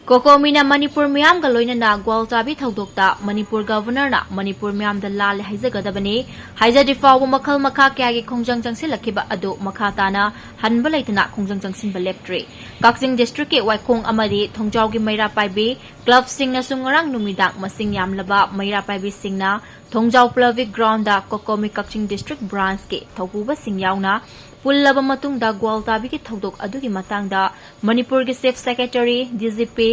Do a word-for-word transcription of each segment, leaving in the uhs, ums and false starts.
ꯀꯣꯀꯣꯃꯤꯅ ꯃꯅꯤꯄꯨꯔ ꯃꯤꯌꯥꯝꯒ ꯂꯣꯏꯅꯅ ꯒ꯭ꯋꯥꯜꯇꯥꯕꯤ ꯊꯧꯗꯣꯛꯇ ꯃꯅꯤꯄꯨꯔ ꯒꯚꯔꯅꯔꯅ ꯃꯅꯤꯄꯨꯔ ꯃꯤꯌꯥꯝꯗ ꯂꯥꯜꯂꯦ ꯍꯥꯏꯖꯒꯗꯕꯅꯤ, ꯍꯥꯏꯖꯗ꯭ꯔꯤ ꯐꯥꯎꯕ ꯃꯈꯜ ꯃꯈꯥ ꯀꯌꯥꯒꯤ ꯈꯣꯡꯖꯪ ꯆꯪꯁꯤꯜꯂꯛꯈꯤꯕ ꯑꯗꯨ ꯃꯈꯥ ꯇꯥꯅ ꯍꯟꯕ ꯂꯩꯇꯅ ꯈꯣꯡꯖꯪ ꯆꯪꯁꯤꯟꯕ ꯂꯦꯞꯇ꯭ꯔꯤ꯫ ꯀꯛꯆꯤꯡ ꯗꯤꯁꯇ꯭ꯔꯤꯛꯀꯤ ꯋꯥꯏꯈꯣꯡ ꯑꯃꯗꯤ ꯊꯣꯡꯖꯥꯎꯒꯤ ꯃꯩꯔꯥ ꯄꯥꯏꯕꯤ ꯀ꯭ꯂꯕꯁꯤꯡꯅꯁꯨ ꯉꯔꯥꯡ ꯅꯨꯃꯤꯗꯥꯡ ꯃꯁꯤꯡ ꯌꯥꯝꯂꯕ ꯃꯩꯔꯥ ꯄꯥꯏꯕꯤꯁꯤꯡꯅ Thongjao public ground COCOMI Kakching district ꯕ꯭ꯔꯥꯟꯁꯀꯤ ꯊꯧꯄꯨꯕꯁꯤꯡ ꯌꯥꯎꯅ ꯄꯨꯜꯂꯕ ꯃꯇꯨꯡꯗ ꯒ꯭ꯋꯥꯜꯇꯥꯕꯤꯒꯤ ꯊꯧꯗꯣꯛ ꯑꯗꯨꯒꯤ ꯃꯇꯥꯡꯗ ꯃꯅꯤꯄꯨꯔꯒꯤ chief secretary, D G P,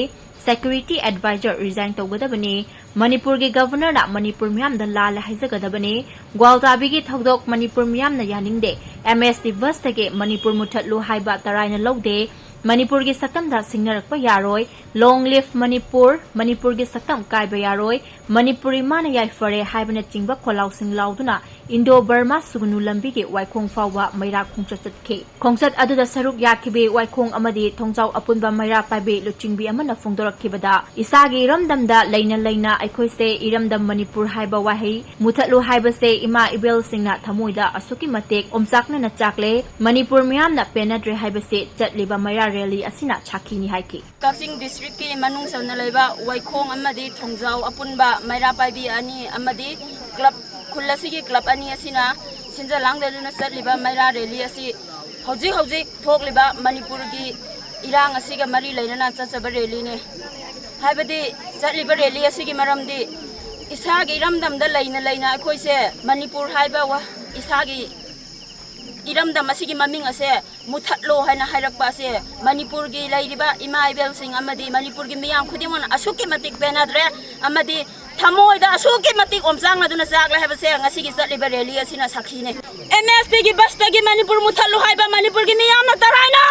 security adviser resign ꯇꯧꯒꯗꯕꯅꯤ, ꯃꯅꯤꯄꯨꯔꯒꯤ ꯒꯚꯔꯅꯔꯅ ꯃꯅꯤꯄꯨꯔ ꯃꯤꯌꯥꯝꯗ ꯂꯥꯜꯂꯦ ꯍꯥꯏꯖꯒꯗꯕꯅꯤ, ꯒ꯭ꯋꯥꯜꯇꯥꯕꯤꯒꯤ ꯊꯧꯗꯣꯛ ꯃꯅꯤꯄꯨꯔ ꯃꯤꯌꯥꯝꯅ ꯌꯥꯅꯤꯡꯗꯦ, ꯑꯦꯝ ꯑꯦꯁ ꯇꯤ ꯕꯁꯇꯒꯤ ꯃꯅꯤꯄꯨꯔ ꯃꯨꯊꯠꯂꯨ ꯍꯥꯏꯕ ꯇꯔꯥꯏꯅ ꯂꯧꯗꯦ, ꯃꯅꯤꯄꯨꯔꯒꯤ ꯁꯛꯇꯝꯗ ꯁꯤꯡꯅꯔꯛꯄ ꯌꯥꯔꯣꯏ, ꯂꯣꯡ ꯂꯤꯚ ꯃꯅꯤꯄꯨꯔ, ꯃꯅꯤꯄꯨꯔꯒꯤ ꯁꯛꯇꯝ ꯀꯥꯏꯕ ꯌꯥꯔꯣꯏ, ꯃꯅꯤꯄꯨꯔ ꯏꯃꯥꯅ ꯌꯥꯏꯐꯔꯦ ꯍꯥꯏꯕꯅꯆꯤꯡꯕ ꯈꯣꯜꯂꯥꯎꯁꯤꯡ ꯂꯥꯎꯗꯨꯅ ꯏꯟꯗꯣ ꯕꯔꯃꯥ ꯁꯨꯒꯅꯨ ꯂꯝꯕꯤꯒꯤ ꯋꯥꯏꯈꯣꯡ ꯐꯥꯎꯕ ꯃꯩꯔꯥ ꯈꯣꯡꯆꯠ ꯆꯠꯈꯤ꯫ ꯈꯣꯡꯆꯠ ꯑꯗꯨꯗ ꯁꯔꯨꯛ ꯌꯥꯈꯤꯕꯤ ꯋꯥꯏꯈꯣꯡ ꯑꯃꯗꯤ ꯊꯣꯡꯖꯥꯎ ꯑꯄꯨꯟꯕ ꯃꯩꯔꯥ ꯄꯥꯏꯕꯤ ꯂꯨꯆꯤꯡꯕꯤ ꯑꯃꯅ ꯐꯣꯡꯗꯣꯔꯛꯈꯤꯕꯗ, ꯏꯁꯥꯒꯤ ꯏꯔꯝꯗꯝꯗ ꯂꯩꯅ ꯂꯩꯅ ꯑꯩꯈꯣꯏꯁꯦ ꯏꯔꯝꯗꯝ ꯃꯅꯤꯄꯨꯔ ꯍꯥꯏꯕ ꯋꯥꯍꯩ ꯃꯨꯊꯠꯂꯨ ꯍꯥꯏꯕꯁꯦ ꯏꯃꯥ ꯏꯕꯦꯜꯁꯤꯡꯅ ꯊꯃꯣꯏꯗ ꯑꯁꯨꯛꯀꯤ ꯃꯇꯤꯛ ꯑꯣꯝꯆꯥꯛꯅꯅ ꯆꯥꯛꯂꯦ꯫ ꯃꯅꯤꯄꯨꯔ ꯃꯤꯌꯥꯝꯅ ꯄꯦꯟꯅꯗ꯭ꯔꯦ ꯍꯥꯏꯕꯁꯦ ꯆꯠꯂꯤꯕ ꯃꯩꯔꯥ ꯔꯦꯂꯤ ꯑꯁꯤꯅ ꯁꯥꯈꯤꯅꯤ ꯍꯥꯏꯈꯤ꯫ ꯀꯛꯆꯤꯡ ꯗꯤꯁꯇ꯭ꯔꯤꯛꯀꯤ ꯃꯅꯨꯡ ꯆꯟꯅ ꯂꯩꯕ ꯋꯥꯏꯈꯣꯡ ꯑꯃꯗꯤ ꯊꯣꯡꯖꯥꯎ ꯑꯄꯨꯟꯕ ꯃꯩꯔꯥ ꯄꯥꯏꯕꯤ ꯑꯅꯤ ꯑꯃꯗꯤ ꯀ꯭ꯂꯕ, ꯈꯨꯜ ꯑꯁꯤꯒꯤ ꯀ꯭ꯂꯕ ꯑꯅꯤ ꯑꯁꯤꯅ ꯁꯤꯟꯖ ꯂꯥꯡꯖꯗꯨꯅ ꯆꯠꯂꯤꯕ ꯃꯩꯔꯥ ꯔꯦꯂꯤ ꯑꯁꯤ ꯍꯧꯖꯤꯛ ꯍꯧꯖꯤꯛ ꯊꯣꯛꯂꯤꯕ ꯃꯅꯤꯄꯨꯔꯒꯤ ꯏꯔꯥꯡ ꯑꯁꯤꯒ ꯃꯔꯤ ꯂꯩꯅꯅ ꯆꯠꯆꯕ ꯔꯦꯂꯤꯅꯤ꯫ ꯍꯥꯏꯕꯗꯤ ꯆꯠꯂꯤꯕ ꯔꯦꯂꯤ ꯑꯁꯤꯒꯤ ꯃꯔꯝꯗꯤ ꯏꯁꯥꯒꯤ ꯏꯔꯝꯗꯝꯗ ꯂꯩꯅ ꯂꯩꯅ ꯑꯩꯈꯣꯏꯁꯦ ꯃꯅꯤꯄꯨꯔ ꯍꯥꯏꯕ ꯋꯥ-, ꯏꯁꯥꯒꯤ ꯏꯔꯝꯗꯝ ꯑꯁꯤꯒꯤ ꯃꯃꯤꯡ ꯑꯁꯦ ꯃꯨꯊꯠꯂꯣ ꯍꯥꯏꯅ ꯍꯥꯏꯔꯛꯄ ꯑꯁꯦ ꯃꯅꯤꯄꯨꯔꯒꯤ ꯂꯩꯔꯤꯕ ꯏꯃꯥ ꯏꯕꯦꯜꯁꯤꯡ ꯑꯃꯗꯤ ꯃꯅꯤꯄꯨꯔꯒꯤ ꯃꯤꯌꯥꯝ ꯈꯨꯗꯤꯡꯃꯛꯅ ꯑꯁꯨꯛꯀꯤ ꯃꯇꯤꯛ ꯄꯦꯟꯅꯗ꯭ꯔꯦ ꯑꯃꯗꯤ ꯊꯃꯣꯏꯗ ꯑꯁꯨꯛꯀꯤ ꯃꯇꯤꯛ ꯑꯣꯝꯆꯥꯛꯅꯗꯨꯅ ꯆꯥꯛꯂꯦ ꯍꯥꯏꯕꯁꯦ ꯉꯁꯤꯒꯤ ꯆꯠꯂꯤꯕ ꯔꯦꯂꯤ ꯑꯁꯤꯅ ꯁꯥꯈꯤꯅꯤ꯫ ꯑꯦꯝ ꯑꯦꯁ ꯇꯤꯒꯤ ꯕꯁꯇꯒꯤ ꯃꯅꯤꯄꯨꯔ ꯃꯨꯊꯠꯂꯨ ꯍꯥꯏꯕ ꯃꯅꯤꯄꯨꯔꯒꯤ ꯃꯤꯌꯥꯝꯅ ꯇꯔꯥꯏꯅ